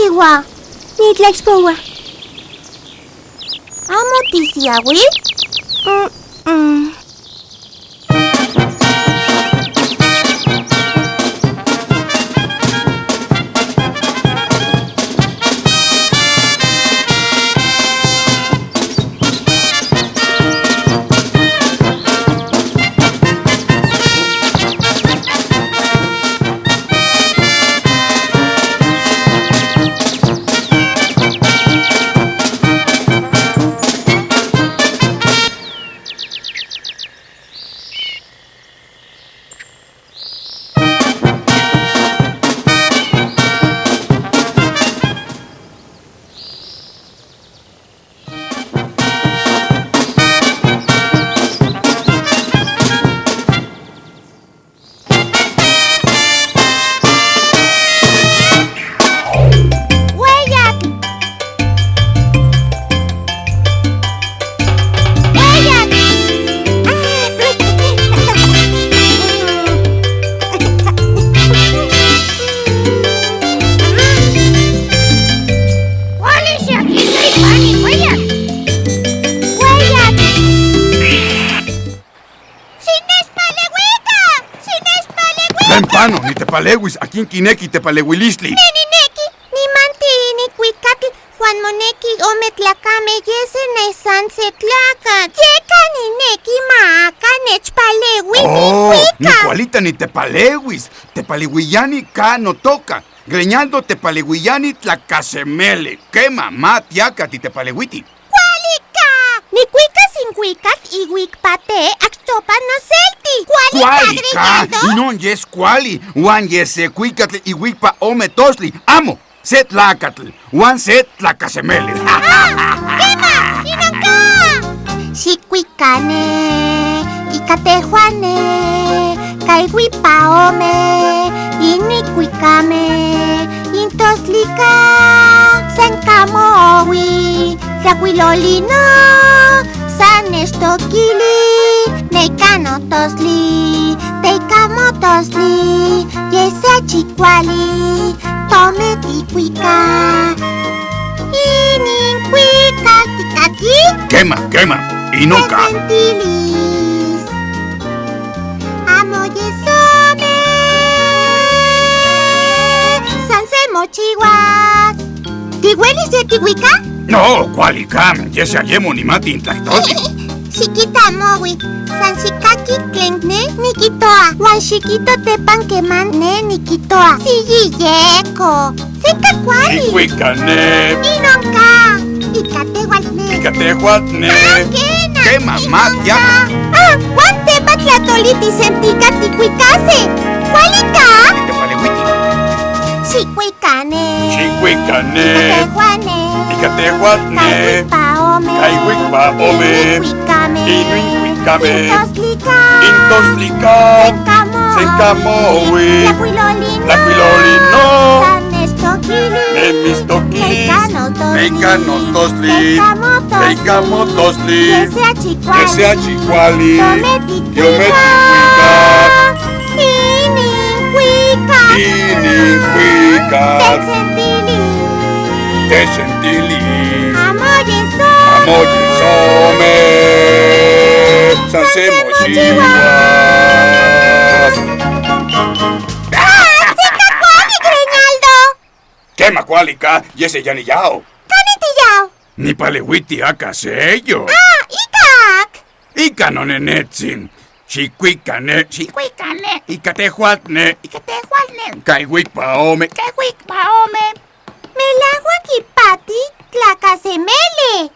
mochiwa? Nitlachpohua. ¿Amo tisiahui? Ni tepalewis, akin kineki tepalewilistli. Nenineki, nimanti nikuikatl, Juan moneki ometlakame yese nesan se tlacatl. Yeka nineki maaka nechpalewi. Oh, ni cualita ni tepalewis. Tepalewiyani ka no toca. Greñaldo tepalewiyani tlacasemele. Quema ma tiaca ti tepalewiti. ¡Cualica! Ni cuica sin cuicatl y huicpate axtopa no selti. ¡Cualica! No yes cuali. Juan yes se cuicatl y huicpa ome tosli. Amo. Se tlacatl. Juan se tlacasemele. ¡Ah! ¡Quema! ¡Inanca! Xicuicane, icatejuane, caihuipa ome, inicuicame, intoslica, sencamowi, tlacuilolino, sanestokili, neicanotosli, teicamotosli, yesechicuali, tometicuica, inincuica, ticaqui. Quema, quema, y nunca. Sentilis, amo yesome, sansemochihuas. ¿Tihuelis de tihuica? No, cualica, yese ayemo ni mati intlactoti. Chiquita mowi, san xicaqui tlen ne nikitoa, huan xiquito tepan queman ne nikitoa. Siyiyeko, seca cuali. Xicuicane. Inonca, icatehuatl ne. Icatehuatl ne. Ah, quena. Qué mamá, ya. Ah, huan tepa tlatoliti sentica ticuicase. ¿Cualica? Tepalewiti. Xicuicane. Xicuicane. Icatehuane. Icatehuatl ne. Caihuipa ome. Caihuipa ome. Inuicuicame. Inuicuicame. Intoslica. Intoslica. Sencamowi. Sencamowi. Tlacuilolino. Tlacuilolino. Sanestokili. Nemistoquilis. Meicanotosli. Meicanotosli. Teicamotosli. Teicamotosli. Yeseachicuali. Yeseachicuali. Tometicuica. Yometicuica. Inincuica. Inincuica. Tesentilis. Tesentilis. Amoyesome. Amoyesome. Sansemochihuas. ¡Ah! ¡Secacuali, Greñaldo! ¡Quema cualica! ¡Yese ya ni yao! ¡Canitiyao! Ni palewiti aca sello. ¡Ah! ¡Icac! Ica no nenetzin. Chicuicane. Chicuicane. Icatehuatne. Icatehuatne. Caihuicpaome. Caihuicpaome. Melahuaquipati tlacasemele.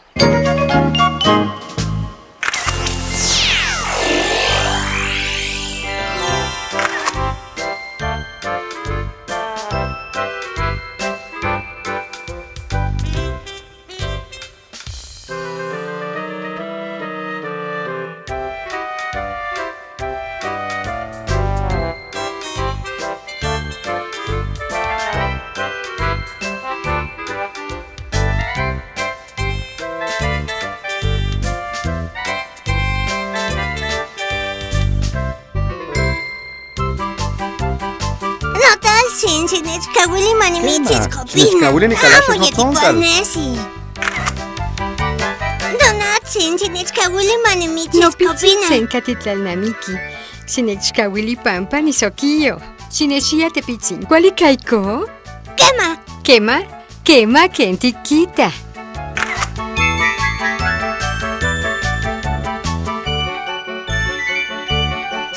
Tonatzin, xinechkauili manimitzixkopina. Xinechkauili nikalaquis notzoncal. Tonatzin, xinechkauili manimitzixkopina. Nopitzin senka titlalnamiki. Xinechkauili pampa nisoquillo. Xinechia tepitzin. ¿Kuali kaiko? Kema. Kema? Kema ken tikita.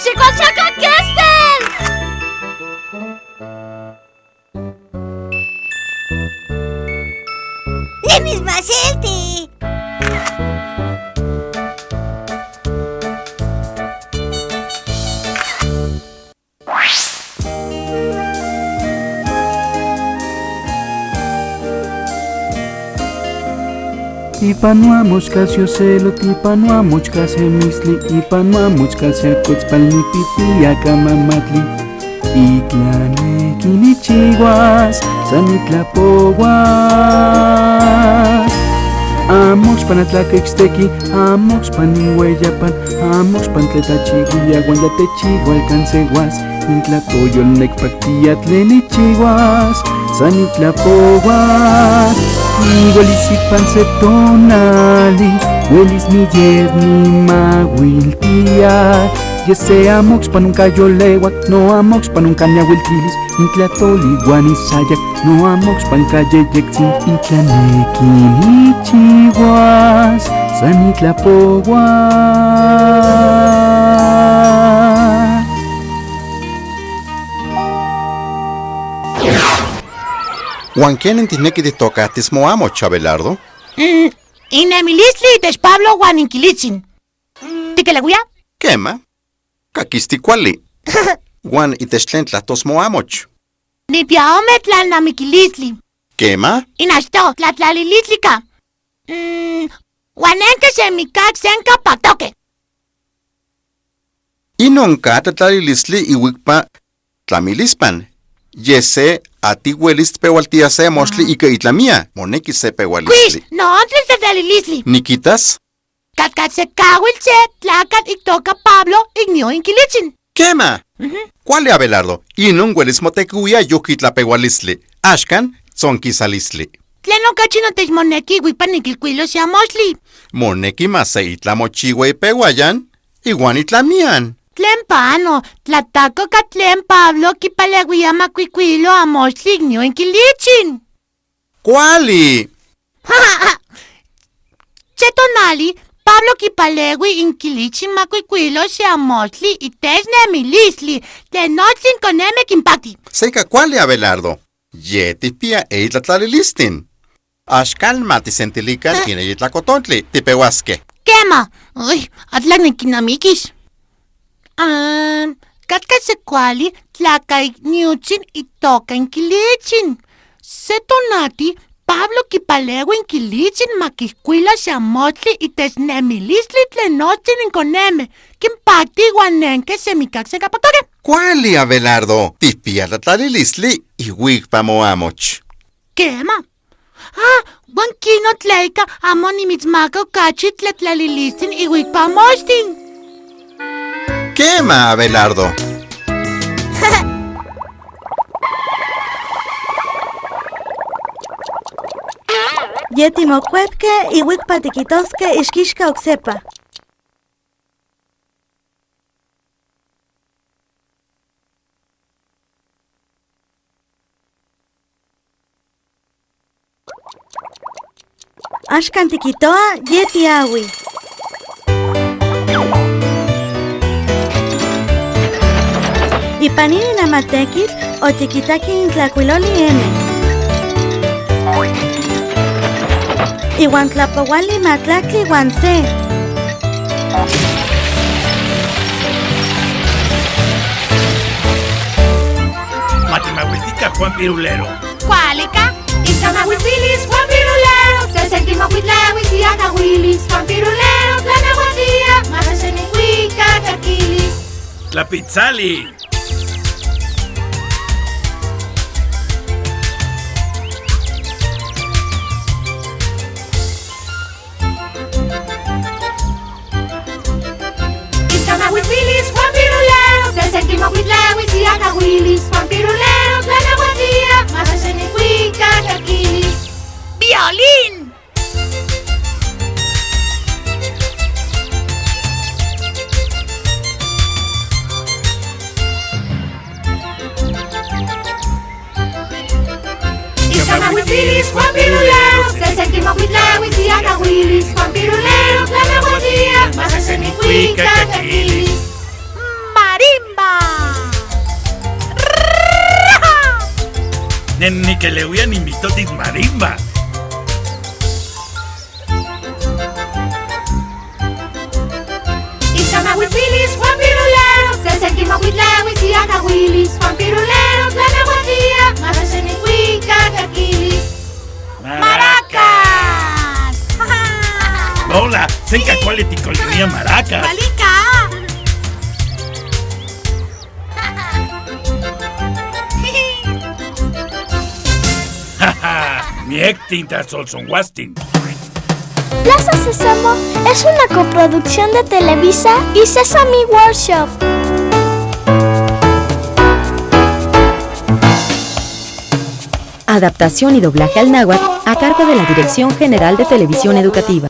¡Xikualchaka kestel! ¡Nimismaselti! Ipanuamochka xiocelo, ipanuamochka semisli, ipanuamochka secotzpalnipipia kamamatli. Itlaneki nichihuas, san nitlapowas. Amoxpan atlaquixtequi, amoxpan iueyapan, amoxpan tletachiguia uan ya techihualcansehuas. Intlatoyol necpactia tlen nichihuas, san nitlapowas. Uelis ipan se tonali, uelis niyes nimauiltia. Ye se amoxpan nunca yoleuac, no amoxpan nunca niahuiltilis, intlatoli uan isayac, no amoxpan cayeyectzin, itlaneki nichihuas, san nitlapowas. Uan kenin tijneki titokahtis moamoch, Abelardo? Inemilistli itech Pablo uan inquilitzin. ¿Tiqueleuia? Kema, kakisti kuali. Uan itech tlen tlahtos moamoch. Nipia ome tlalnamiquilistli. Kema, Inachtó tlatlalilistlica. Uan enque semikak senka patoque. Inon ka tlatlalilistli iuikpa tlamilispan. Ye se atiuelis tpeualtia se moxtli ika itlamia. Moneki se peualistli. Kuix, no tlatlalilistli. ¿Nikitas? Katkasekauil se tlacat itoka Pablo ignio inquilitzin. Kema. Kuali, Abelardo? Inon uelis motekuia yuki tlapeualistli. Axkan, tzonkisalistli. Tlen okachi notechmoneki iuikpa niquilcuilos se amoxtli. Moneki ma se itlamochiua ipeuayan, iuan itlamian. Tlen pano, tlatako ka tlen Pablo kipaleuia makuikuilo amoxtli ignio inquilichin. Kuali. Se tonali, Pablo kipaleui inquilichin makuikuilo se amoxtli itech nemilistli. Tlen nochtin koneme kinpakti. Seika kuali, Abelardo. Ye tijpia eitlatlalilistin. Axkan matisentilikan ineyi tlakotontli, tipeuaske. Kema, uy, atlak nikinamikis. Katka se kuali tlakaikniutzin itoka inquilichin. Se tonati, Pablo kipaleui inquilichin makijkuilo se amoxtli itech nemilistli tlen nochtin inkoneme. Kinpakti uan nenke semikak sekapaktoke. Kuali, Abelardo. Tijpia tlatlalilistli iuikpa moamoch. Kema. Ah, uan kino tleika amo nimitzmaka okachi tlatlalilistin iuikpa amoxtin. Kema, Abelardo. Ye timokuepke iuikpa tikitoske ixkixka oksepa. Axkan tikitoa ye tiaui. Ipan inin amatekitl otikitaki in tlakuiloli M. Iuan tlapouali matlaktli uan se. Matimauiltica Juan Pirulero. ¿Cuálica? Ixtamahuipilis Juan Pirulero. Sesenquimocuitlahuis y acahuilis. Juan Pirulero, tlanahuatía. Matasenicuica, caquilis. Tlapitzali. Ixtamahuipilis Juan Pirulero. Sesenquimocuitlahuis y acahuilis. Juan Pirulero, tlanahuatía. ¡Violín! Ixcamahuipilis, Juan Pirulero, Sesequimocuitlauis y Acahuilis, Juan Pirulero, Tlanahuatía, Masesemicuica, Caquilis. ¡Marimba! Nenniqueleuia ni mitotis marimba. Ixcamahuipilis, Juan Pirulero, Sesequimocuitlauis y Acahuilis, Juan Pirulero, Tlanahuatía, Masesemicuica, Caquilis. ¡Maracas! Hola, senka kuali tikolinia maracas. ¡Malika! Miektin tlasolsonhuastin. Plaza Sésamo es una coproducción de Televisa y Sesame Workshop. Adaptación y doblaje al náhuatl a cargo de la Dirección General de Televisión Educativa.